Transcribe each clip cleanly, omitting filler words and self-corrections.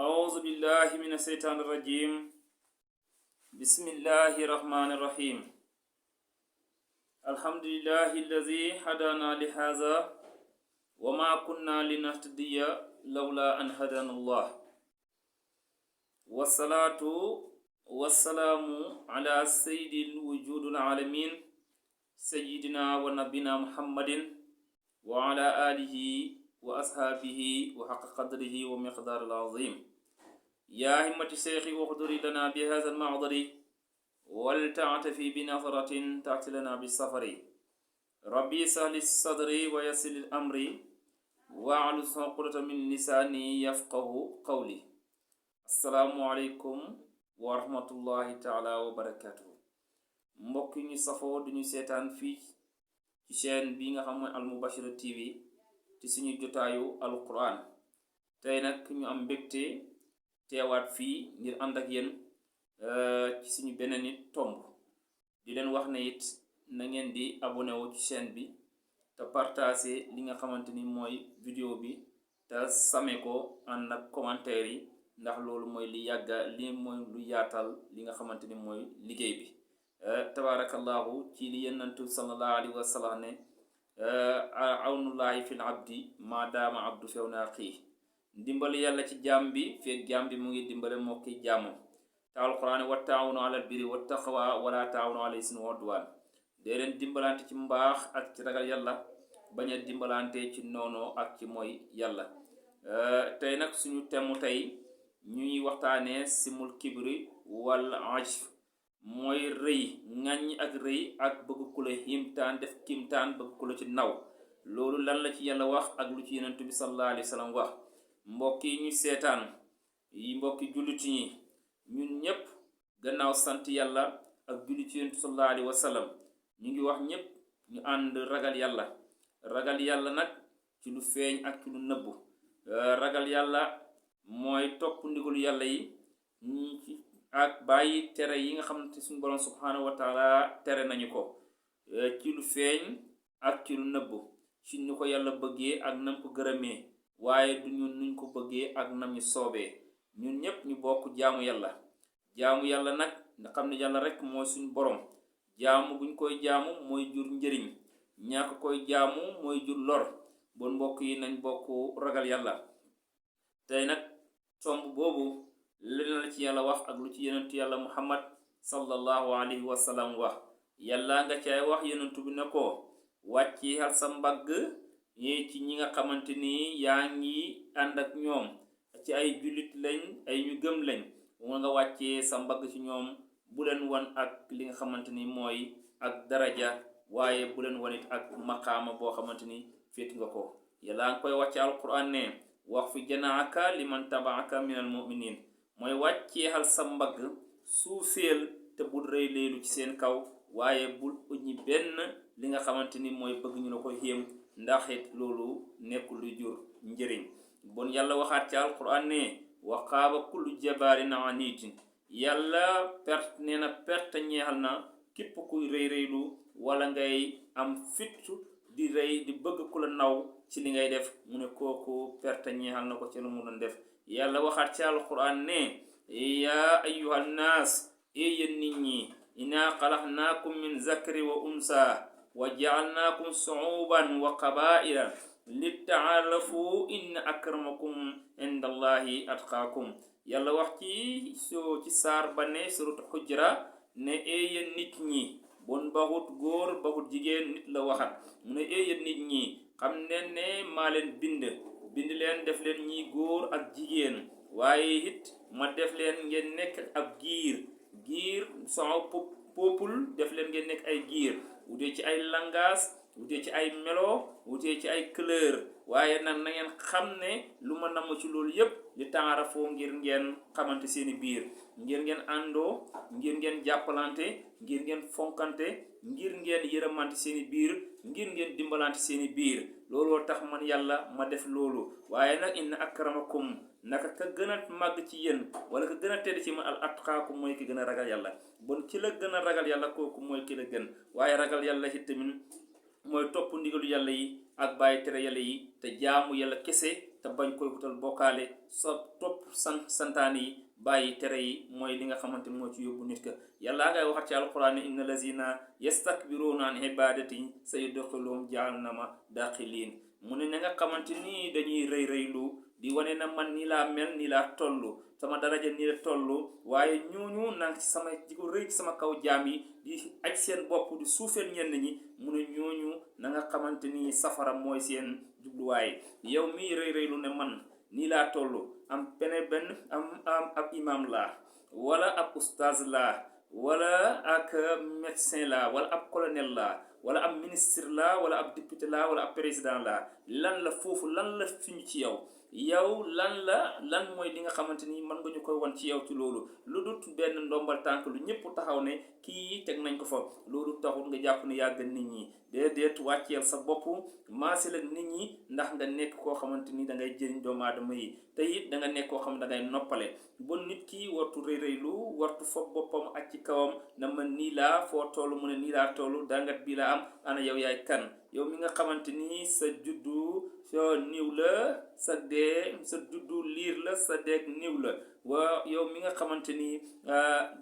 أعوذ بالله من الشيطان الرجيم. بسم الله الرحمن الرحيم. الحمد لله الذي هدانا لهذا وما كنا لنهتدي لولا أن هدانا الله. والصلاة والسلام على سيد الوجود العالمين سيدنا ونبينا محمد وعلى آله وأصحابه وحق قدره ومقدار العظيم. يا همة الشيخ واحضري لنا بهذا المعذر ولتعتفي بنظرة تأتي لنا بالسفر. ربي سهل الصدر ويسر الأمر واعلن عقدة من لساني يفقه قولي. السلام عليكم ورحمة الله تعالى وبركاته. mbokk ñu safoo duñu seetaan fii ci chaîne bi nga xam mooy Al Mubashir TV ci suñu jotaayu alquran. tey nag ñu am mbégte teewaat fii ngir ànd ak yéen ci suñu beneen it tomb di leen wax ne it na ngeen di abonné wu ci chaîne bi te partagé li nga xamante ni mooy vidéo bi te same ko ànd ak commentaire yi ndax loolu mooy li mooy lu yaatal li nga xamante ni mooy liggéey bi. tabarakallahu ci li yonent sallallahu alayhi wa sallam ne awnullahi fil abdi maadaama abdu few naa xii, ndimbali yàlla ci jaam bi feeg jaam bi mu ngi dimbale moo ki jaamam. te alquran wa taawunu alal birri wa taqwa wala taawunu alal ismi wa udwan. dee leen dimbalante ci mbaax ak ci ragal yàlla, bañ a dimbalante ci noonoo ak ci mooy yàlla. tey nag suñu temu tey ñuy waxtaanee simul kibri wal ajf, mooy rëy ŋàññ ak rëy ak bëgg ku la himtaan def kimtaan bëgg ku la ci naw. loolu lan la ci yàlla wax ak lu ci yonent bi sallallahu alayhi wa sallam wax. mbokk yi ñu seetaan yi, mbokki jullit ñi, ñun ñépp gannaaw sant yàlla ak jullit ci yonent sallallahu alayhi wa sallam ñu ngi wax ñépp ñu ànd ragal yàlla. ragal yàlla nag ci lu feeñ ak ci lu nëbbu. ragal yàlla mooy topp ndigalu yàlla yi ak bàyyi tere yi nga xam ne suñu borom subhanahu wa taala tere nañu ko ci lu feeñ ak ci lu nëbbu, ci ñu ko yàlla bëggee ak nam ko gërëmee, waaye du ñun nuñ ko bëggee ak nam ñu soobee. ñun ñépp ñu bokk jaamu yàlla nag nga xam ne yàlla rek mooy suñu borom. jaamu buñ koy jaamu mooy jur njëriñ, ñàkk koy jaamu mooy jur lor. bon mbokk yi nañ bokk ragal yàlla. tey nag tomb boobu leneen la ci yàlla wax ak lu ci yonentu yàlla muhammad sallallahu alayhi wa sallam wax. yàlla nga caay wax yonentu bi ne ko wàcci xal sa mbagg ci ñi nga xamante ni yaa ngi ànd ak ñoom ci ay jullit lañ, ay ñu gëm lañ. mu nga wàccee sa mbagg ci ñoom, bu leen wan ak li nga xamante ni mooy ak daraja, waaye bu leen wan it ak maqaama boo xamante ni féet nga ko. yàlla nga koy wàcce alquran ne wax fi janaaka liman tabaaka minal mu'minin, mooy wàcceexal sa mbagg suufeel te bul rëy leelu ci seen kaw, waaye bul uñi benn li nga xamante ni mooy bëgg ñu la ko xéem, ndax it loolu nekkul lu jur njëriñ. bon yàlla waxaat ci alquran ne wa xaaba kullu jabaarin aniidin, yàlla perte nee na perte ñeexal na képp kuy rëy rëylu wala ngay am fittu di rëy di bëgg ku la naw ci li ngay def. mu ne kooku perte ñeexal na ko ci lu mu doon def. yàlla waxaat ci alquran ne yaa ayyuhan naas, yéen nit ñi, inaa xalaxnaakum min zakari wa unsa wa jaalnaakum suuban wa qabaila litaarafu inna akramakum inda allahi atqaakum. yàlla wax ci saar ba ne surat xujra ne yéen nit ñi, bon baxut góor baxut jigéen, nit la waxat. mu ne yéen nit ñi, xam ne maa leen bind leen def leen ñi góor ak jigéen, waaye it ma def leen ngeen nekk ab giir sama peuple, def leen ngeen nekk ay giir, wutee ci ay langage, wutee ci ay melo, wutee ci ay couleur. waaye nag na ngeen xam ne lu ma namm ci loolu yépp li taarafoo ngir ngeen xamante seeni biir, ngir ngeen àndoo, ngir ngeen jàppalante, ngir ngeen fonkante, ngir ngeen yërëmante seeni biir, ngir ngeen dimbalante seeni biir. looloo tax man yàlla ma def loolu. waaye nag inna akramakum, naka ka gën a màgg ci yéen wala ka gën a tedd ci man al atqaakum, mooy ki gën a ragal yàlla. bon ki la gën a ragal yàlla kooku mooy ki la gën. waaye ragal yàlla ci tamit mooy topp ndigalu yàlla yi ak bàyyi tere yàlla yi te jaamu yàlla kese te bañ koy wutal bokkaale sa topp santaane yi bàyyi tere yi mooy li nga xamante moo ci yóbbu nit ka yàlla ngay waxat ci alquran ne inna lazina yastakbiruna an ibadati sayudxiluhum jahannama daxilin mu ne ña nga xamante ni dañuy rëylu di wane na man nii laa mel nii laa toll sama daraja nii la toll waaye ñooñu nang ci sama di ko rëy ci sama kaw jaam yi di aj seen bopp di suufeel ñenn ñi mu ne ñooñu na nga xamante ni safara mooy seen jubluwaay yow mii rëylu ne man nii laa toll am am ab imam laa wala ab ustaz laa wala ak médecin laa wala ab colonel laa wala ab ministre laa wala ab député laa wala ab président laa lan la foofu lan la fiñu ci yow lan mooy li nga xamante ni mën nga ñu koy wan ci yow ci loolu lu dut benn ndombal tànk lu ñëpp taxaw ne kii teg nañ ko fa loolu taxul nga jàpp ne yàgg nit ñi déedéet wàcceel sa bopp maaseel ak nit ñi ndax nga nekk koo xamante ni da ngay jëriñ doomu aadama yi te it da nga nekk koo xam ne da ngay noppale bon nit ki wartu rëylu wartu foog boppam ak ci kawam na man nii laa foo toll mu ne nii laa toll dangat bi la am ana yow yaay kan yow mi nga xamante ni sa juddu soo niw la sa dee sa juddu liir la sa deeg niw la waa yow mi nga xamante ni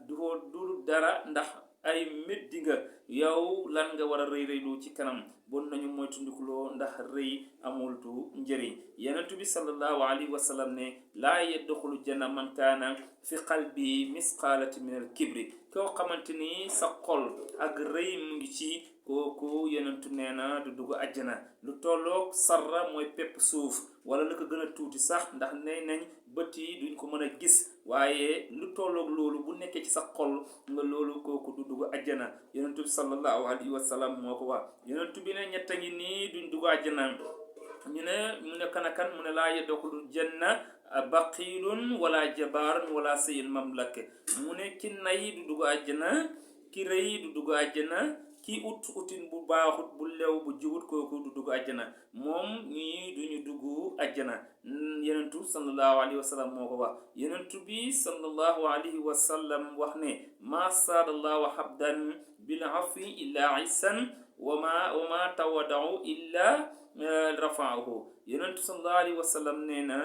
du dara ndax ay méddi nga yow lan nga war a rëylu ci kanam bon nañu moytundikuloo ndax rëy amultu njëriñ yenentu bi sallallahu alayhi wa sallam ne laa yadxulu janna man kaana fi qalbi misqaalati min al kibri koo xamante ni sa xol ak rëy mu ngi ci kooku yenentu nee na du dugg àjjana lu tolloog sarra mooy pepp suuf wala lu ko gën a tuuti sax ndax nee nañ bët yi duñ ko mën a gis waaye lu tolloog loolu bu nekkee ci sa xol nga loolu kooku du dugg àjjana yenentu bi sallallahu alayhi wa sallam moo ko wax yenentu bi ne ñetta ngi nii duñ dugg àjjana ñu ne mu ne kan mu ne laa yadxulul janna baqilun wala jabaarun wala sayil mamlake mu ne ki nay du dugg àjjana ki rëy du dugg àjjana ki utin bu baaxut bu lew bu jiwut kooku du dugg àjjana moom ñii duñu dugg àjjana yenentu sallallahu alayhi wa sallam moo ko wax yenentu bi sallallahu alayhi wa sallam wax ne ma saadallahu habdan bil afwi illa isan wa ma tawadau illa rafaahu yenentu sallallahu alayhi wa sallam nee na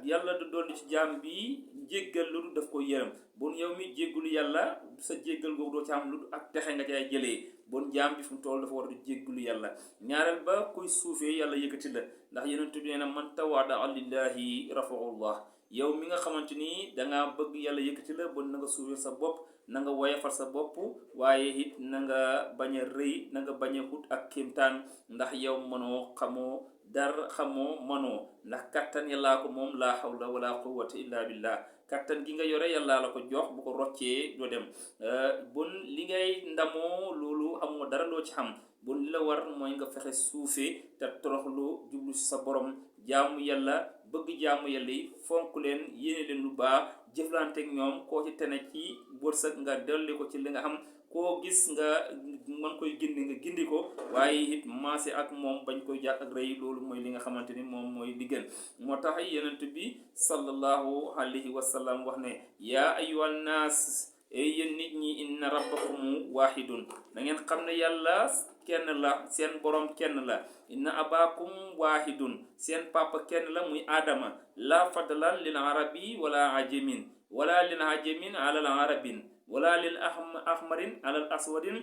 yàlla du dolli ci jaam bi jéggal lu daf ko yërëm bon yow mi jéggulu yàlla sa jéggal googu doo ci am lu ak texe nga cay jëlee bon jaam bi fu mu toll dafa war di jéggulu yàlla ñaareel ba kuy suufee yàlla yëkkati la ndax yenentu bi nee na man tawaada lillahi rafaullah yow mi nga xamante ni dangaa bëgg yàlla yëkkati la bon na nga suufee sa bopp na nga woyafal sa bopp waaye it na nga bañ a rëy na nga bañ a xut ak kéemtaan ndax yow mënoo xamoo dara xamoo mënoo ndax kattan yàllaa ko moom laa hawla wala quwwata illa billah kattan gi nga yore yàllaa la ko jox bu ko roccee doo dem bon li ngay ndamoo loolu amoo dara loo ci xam bon li la war mooy nga fexe suufee te toroxlu jublu si sa borom jaamu yàlla bëgg jaamu yàlla yi fonk leen yéene leen lu baax jëflanteeg ñoom koo ci tene ci wërsëg nga dolli ko ci li nga xam koo gis nga mën koy gindi nga gindi ko waaye it maase ak moom bañ koy jàpp ak rëy loolu mooy li nga xamante ni moom mooy li gën moo tax yenent bi sallallahu alayhi wa sallam wax ne yaa ayyuhan naas yéen nit ñi inna rabbakum wahidun na ngeen xam ne yàlla kenn la seen borom kenn la inna abakum wahidun seen papa kenn la muy aadama la fadlan lil arabi wala ajamin wala lil ajamin ala al arabin wala lil ahmarin ala al aswadin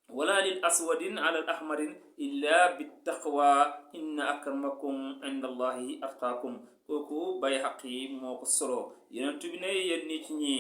wala lil aswadin ala al ahmarin illa bit taqwa inna akramakum inda allahi atqakum kooku bay xaq yi moo ko solo yenentu bi ne yéen nit ñi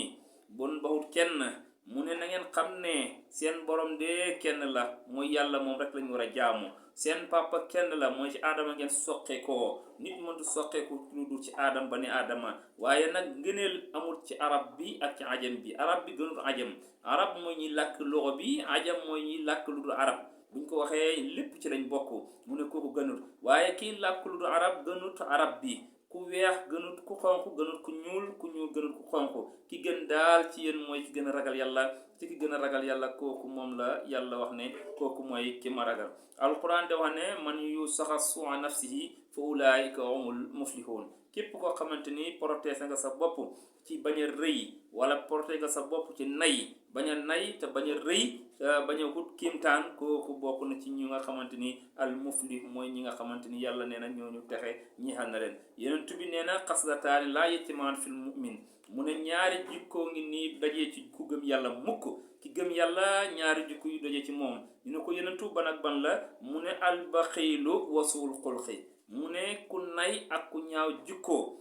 bon baxut kenn mu ne na ngeen xam ne seen borom de kenn la mooy yàlla moom rek lañu war a jaamu seen papa kenn la mooy ci aadama ngeen soqe koo nit mëntu soqe ko lu dul ci aadama ba ne aadama waaye nag ngëneel amul ci arab bi ak ci ajam bi arab bi gënul ajam arab mooy ñi làkk loxo bi ajam mooy ñi làkk lu dul arab buñ ko waxee lépp ci lañ bokk mu ne kooku gënul waaye kii làkk lu dul arab gënut arab bi ku weex gënut ku xonq gënut ku ñuul gënut ku xonq ki gën daal ci yéen mooy ki gën a ragal yàlla ci ki gën a ragal yàlla kooku moom la yàlla wax ne kooku mooy ki ma ragal alquran de wax ne man yu saxa su'a nafsihi fa ulaika humul muflihun képp koo xamante ni protéger nga sa bopp ci bañ a rëy wala protéger nga sa bopp ci nay bañ a nay te bañ a rëy bañ a wut kiimtaan kooku bokk na ci ñi nga xamante ni al muflih mooy ñi nga xamante ni yàlla nee na ñooñu texe ñeexal na leen. Yonent bi nee na xaslataani laa yatimaan fil mu'min mu ne ñaari jikkoo ngi nii dajee ci ku gëm yàlla mukk. ki gëm yàlla ñaari jikko yu dajee ci moom ñu ne ko Yonentu ban ak ban la mu ne albaxiilu wasuul xulqi mu ne ku nay ak ku ñaaw jikkoo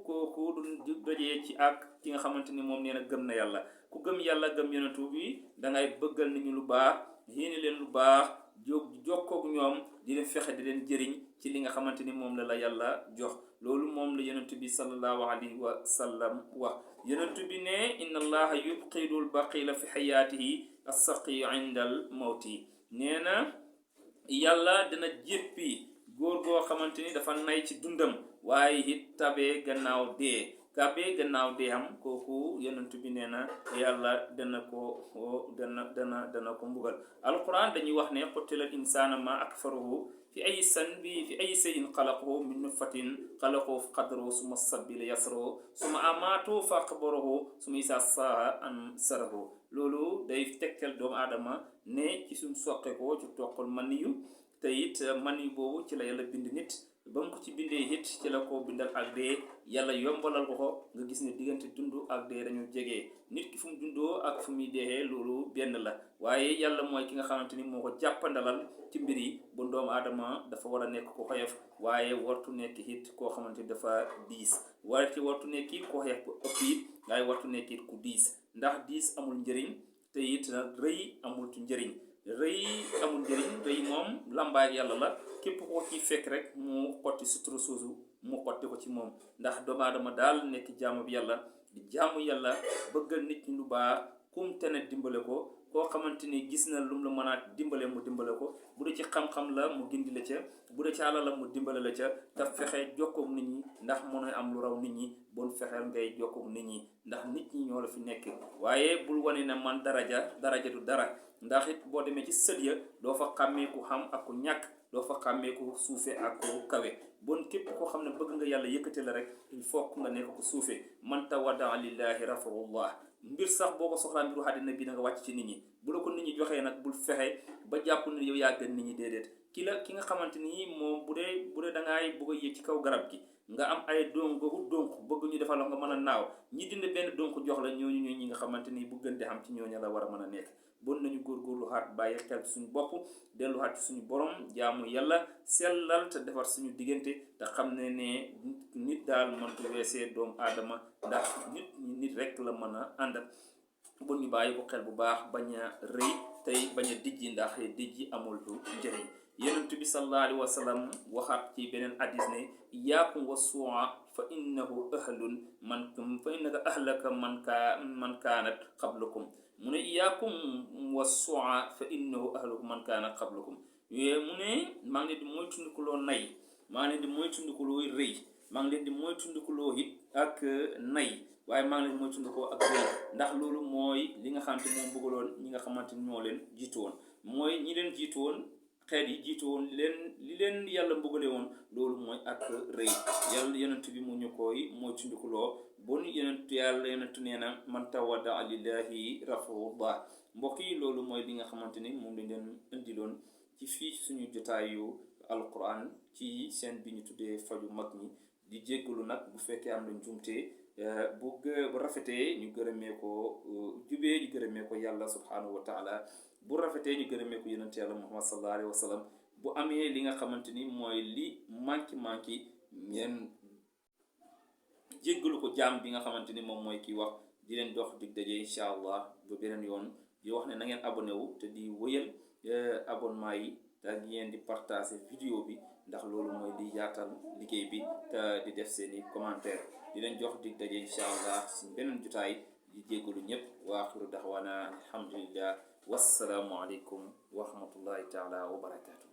kooku du dajee ci ak ki nga xamante ni moom nee na gëm na yàlla. ku gëm yàlla gëm Yonentu bi dangay bëggal nit ñi lu baax yéene leen lu baax jokkook ñoom di leen fexe di leen jëriñ ci li nga xamante ni moom la yàlla jox. loolu moom la Yonent bi sallallahu alayhi wa sallam wax. Yonent bi ne inna allaha yubqidul baqila fi xayaatihi assaqi inda al mawti nee na yàlla dina jéppi góor goo xamante ni dafa nay ci dundam waaye it tabee gannaaw dee am kooku Yonent bi nee na yàlla dana ko mbugal. alquran dañuy wax ne qutilal insaana ma akfaruhu fi ay sayin xalaqahu min nutfatin xalaqahu fa qaddarahu summa sabila yasrahu summa amaatu fa aqbarahu summa isaa saa ansarahu. loolu day tegtal doomu aadama ne ci suñ soqe ko ci toqal maniyu te it maniyu boobu ci la yàlla bind nit ba mu ko ci bindee it ci la ko bindal ak dee yàlla yombalal ko nga gis ne diggante dund ak dee dañu jege. nit ki fu mu dundoo ak fu muy deexee loolu benn la waaye yàlla mooy ki nga xamante ni moo ko jàppandalal ci mbir yi ba doomu aadama dafa war a nekk ko xoyof waaye wartu nekk it koo xamante ni dafa diis wartu nekk it ko xoyof bu ëpp it waaye wartu nekk it ku diis ndax diis amul njëriñ te it rëy amul njëriñ rëy moom lambaay yàlla la képp koo ciy fekk rek mu xotti sutura soosu mu xotti ko ci moom ndax doomu aadama daal nekk jaamu bi yàlla di jaamu yàlla bëggal nit ñi lu baax kum te ne dimbale ko koo xamante ni gis na lu mu la mën a dimbale mu dimbale ko bu dee ci xam-xam la mu gindi la ca bu dee ci alal la mu dimbale la ca te fexe jokkoog nit ñi ndax mën a am lu raw nit ñi bon fexeel ngay jokkoog nit ñi ndax nit ñi ñoo la fi nekk waaye bul wane ne man daraja du dara ndax it boo demee ci sët ya doo fa xàmmee ku xam ak ku ñàkk doo fa xàmmee ku suufe ak ku kawe. bon képp koo xam ne bëgg nga yàlla yëkkate la rek il faut nga nekk ko suufe man tawaddaa lillahi rafahullah mbir sax boo ko soxlaa mbiru àddina bi na nga wàcc ci nit ñi bu la ko nit ñi joxee nag bul fexe ba jàpp ne yow yaa gën nit ñi déedéet ki nga xamante ni moom bu dee dangaay bëgg a yéeg ci kaw garab gi nga am ay donk bëgg ñu defal nga mën a naaw ñi dindi benn donk jox la ñooñu ñi nga xamante ni bu gën di xam ci ñooñu la war a mën a nekk. bon nañu góorgóorlu xaat bàyyi xel suñu bopp dellu xaat suñu borom jaamu yàlla sellal te defar suñu diggante te xam ne nit daal mëntu weesee doomu aadama ndax nit rek la mën a àndal. bon ñu bàyyi ko xel bu baax bañ a rëy tey bañ a dijji ndax dijji amul lu njëriñ. Yonent bi sallallahu alayhi wa sallam waxaat ci beneen hadis ne iyaakum wa su'a fa innaka ahlaka man kaanat qablakum mu ne iyaakum wa su'a fa innahu ahlaka man kaana qablakum mu ne maa ngi leen di moytundikuloo nay maa ngi leen di moytundikuloo rëy maa ngi leen di moytundikuloo it ak nay waaye maa ngi leen di moytundikoo ak rëy ndax loolu mooy li nga xamante moom bëggaloon ñi nga xamante ñoo leen jiitu woon mooy ñi leen jiitu woon xeet yi jiitu woon li leen yàlla mbugale woon loolu mooy ak rëy yàlla Yonent bi mu ñu koy moytundikuloo bon Yonent nee na man tawaddaa lillahi rafahullah. mbokk yi loolu mooy li nga xamante ni moom lañ leen indiloon ci fii suñu jotaayu alquran ci seen bi ñu tuddee faju mag ñi di jéggalu nag bu fekkee am nañ jumte bu rafetee ñu gërëmee ko jubee ñu gërëmee ko yàlla subhanahu wa taala bu rafetee ñu gërëmee ko yonent yàlla muhammad sallallahu alayhi wa sallam bu amee li nga xamante ni mooy li manki ngeen jéggalu ko jaam bi nga xamante ni moom mooy kii wax di leen dox dig daje incha allah ba beneen yoon di wax ne na ngeen abonné wu te di wëyal abonnement yi te ngeen di partager vidéo bi ndax loolu mooy di yaatal liggéey bi te di def seeni commentaire di leen jox dig daje incha allah si beneen jotaay di jéggalu ñëpp wa axiru daxwaana alhamdulillah wassalaamu aleykum wa rahmatullahi taala wa barakatuh.